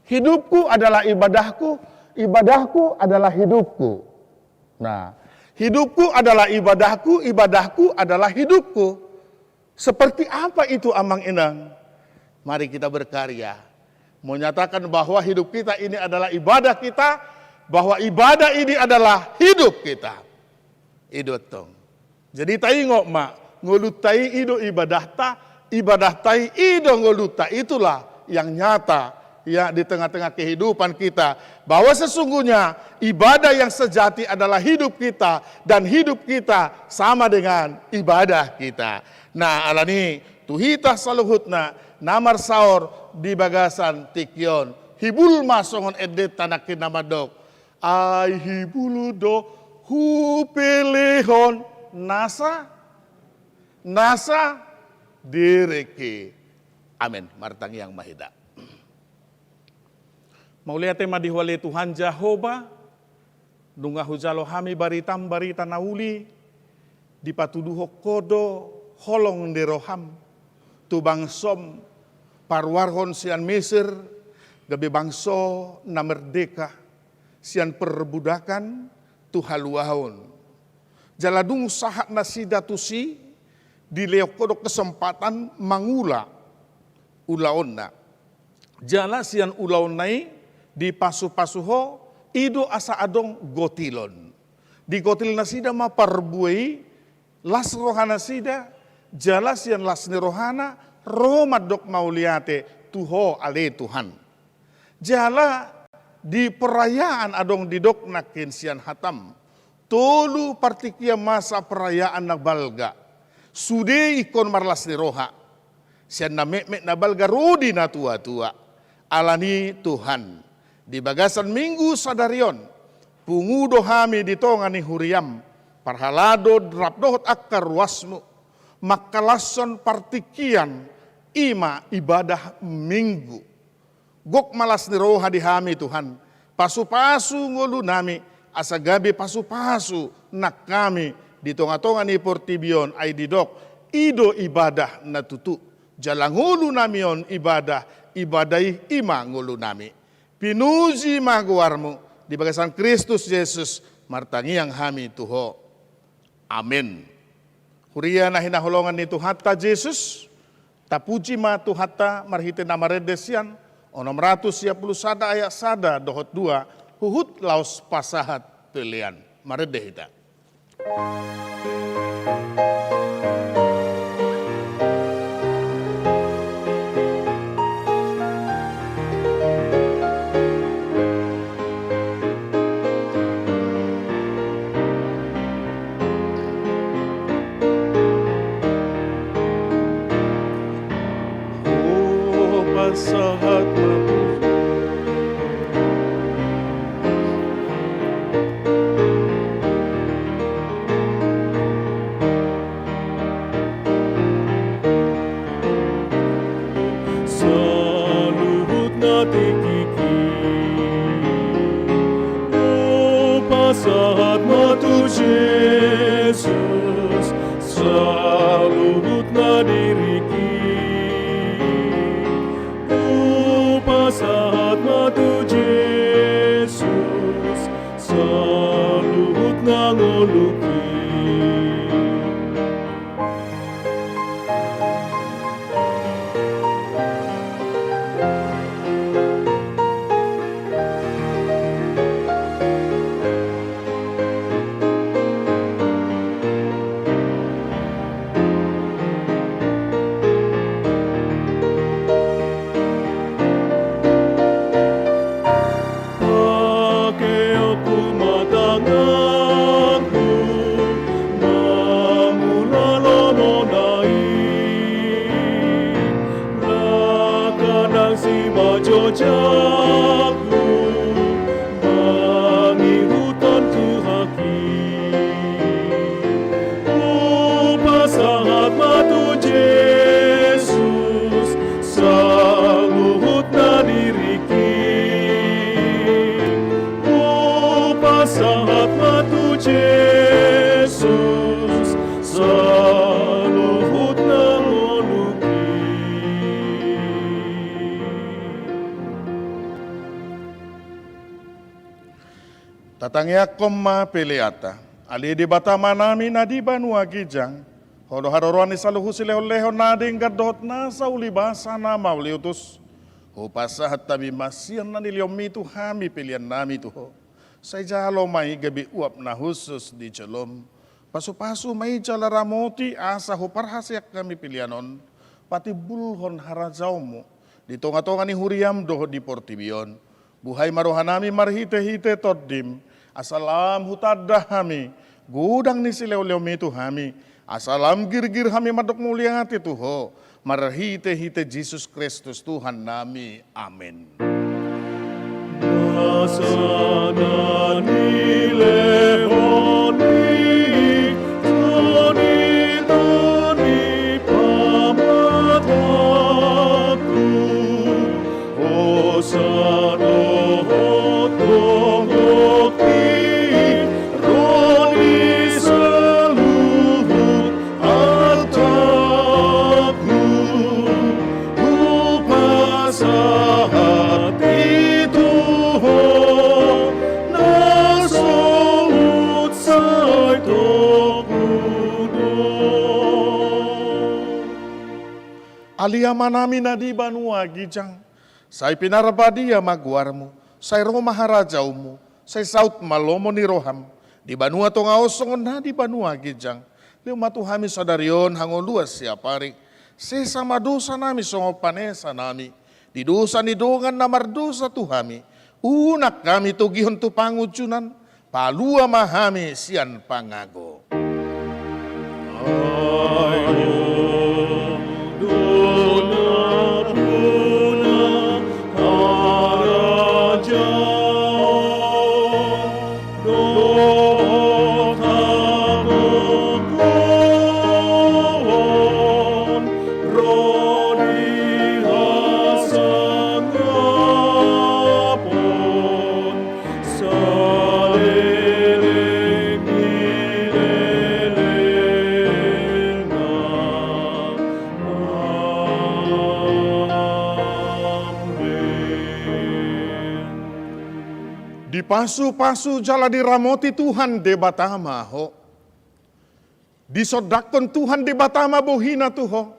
Hidupku adalah ibadahku, ibadahku adalah hidupku. Nah, hidupku adalah ibadahku, ibadahku adalah hidupku. Seperti apa itu, amang inang? Mari kita berkarya menyatakan bahwa hidup kita ini adalah ibadah kita, bahwa ibadah ini adalah hidup kita. I do antong. Jadi taingot ma, ngolunta i, i do ibadahta, ibadahta i, i do ngolunta. Itulah yang nyata Ya, di tengah-tengah kehidupan kita, bahwa sesungguhnya ibadah yang sejati adalah hidup kita, dan hidup kita sama dengan ibadah kita. Nah, alani i tu hita saluhutna na marsaor di bagasan tingki on, hibul ma songon endenta nangkin na mandok: Ai hibul do hupelehon nasa, nasa diringki. Amen. Martangiang ma hita. Mauliate ma di Ho ale Tuhan Jahowa, nunga hujalo hami baritam, barita na uli, dipatuduhon Ho do holong ni roham tu bangsom, paruarhon sian Mesir gabe bangso na merdeka sian perbudakan tu haluaon. Jala dung sahat nasida tusi, dilehon Ho do kesempatan mangula ulaonna. Jala sian ulaonna i dipasupasu Ho, i do asa adong gotilon. Digotil nasida ma parbue i, las rohanasida, jala sian las ni rohana ro mandok mauliate tu Ho ale Tuhan. Jala di perayaan adong didok nangkin sian hatam, tolu partingkian masa perayaan na balga. Sude ingkon marlas ni roha sian na metmet na balga ro di na tuatua. Alani i Tuhan, di bagasan Minggu sadari on, pungu do hami di tonga ni huriam, parhalado rap dohot angka ruasmu, mangkalashon partingkian, i ma ibadah Minggu. Gok ma las ni roha di hami Tuhan, pasupasu ngolunami, asa gabe pasupasu nang hami di tongatonga ni portibi on, ai didok, i do ibadah na tutu. Jala ngolunami on ibadah, ibadah i, i ma ngolunami. Pinuji ma goarmu, di bagasan Kristus Jesus martangiang hami tu Ho. Amen. Huria na hinaholongan ni Tuhanta Jesus, tapuji ma Tuhanta marhite na marende sian onom ratus sia pulu sada ayat sada dohot dua, huhut laos pasahat pelean. Marende hita. Hupasahat ma tu Saluhutna tingkingki, hupasahat ma tu Jesus, saluhutna diringki. Hupasahat ma tu Jesus, saluhutna ngolungki. Pakeonku ma tanganku mangula lomona i, langkana si ma jojakku mangihuthon Tuhanki. Hupasahat ma tu Jesus, saluhutna diringki. Hupasahat ma tu Jesus, saluhutna ngolungki. Tatangiangkon ma peleanta. Ale Debata Amanami na di banua ginjang, Ho do haroroan ni saluhut silehonlehon na denggan dohot nasa ulibasa na mauliutus. Hupasahat hami ma sian na nilehonmi tu hami peleannami tu Ho. Sai jalo ma i gabe uap na hushus di jolom. Pasupasu ma i jala ramoti asa huparhaseang hami pelean on patimbulhon harajaonmu. di tongatonga ni huriaM dohot di portibi on. Buhai ma rohanami marhitehite TondiM, asa lam hutanda hami godang ni sileoleoMi tu hami, asa lam girgir hami mandok mauliate tu Ho, marhitehite Jesus Kristus Tuhannami. Amen. Nasa na nilehon ni Tuhan i, Tuhan i pamatangku. Hosa dohot tongtong i, ro di saluhut artangku, hupasahat i tu Ho, na so hunsai tongtong. Ale Amanami na di banua ginjang, sai pinarbadia ma goarMu, sai ro ma harajaonMu, sai saut ma lomo ni rohaM, di banua tonga on songon na di banua ginjang. Lehon ma tu hami sadari on hangoluan siapari, sesa ma dosanami songon panesanami di dosa ni dongan na mardosa tu hami, unang hami togihon tu pangunjunan, palua ma hami sian pangago. Ai Ho do nampuna harajaon dohot hagogoon, ro di hasangapon saleleng ni lelengna. Amen. Dipasupasu jala diramoti Tuhan Debata ma ho. Disondangkon Tuhan Debata ma bohiNa tu ho,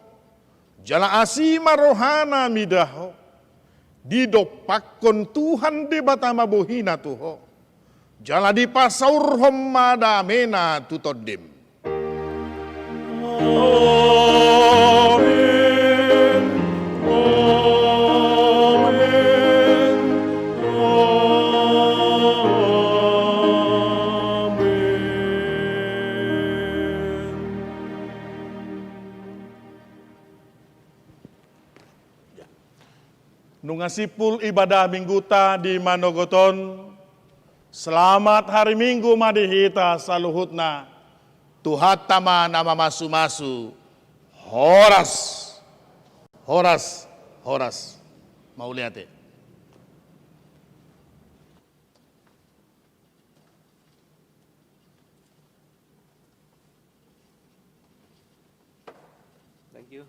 jala asi ma rohaNa mida ho. Didompakkon Tuhan Debata ma bohiNa tu ho, jala dipasaurhon ma dameNa tu tondim. Amen. Amen. Amen. Nunga simpul ibadah Mingguta di manogot on, selamat hari Minggu ma di hita saluhutna. Tuhanta ma na mamasumasu. Horas. Horas. Horas. Mauliate. Thank you.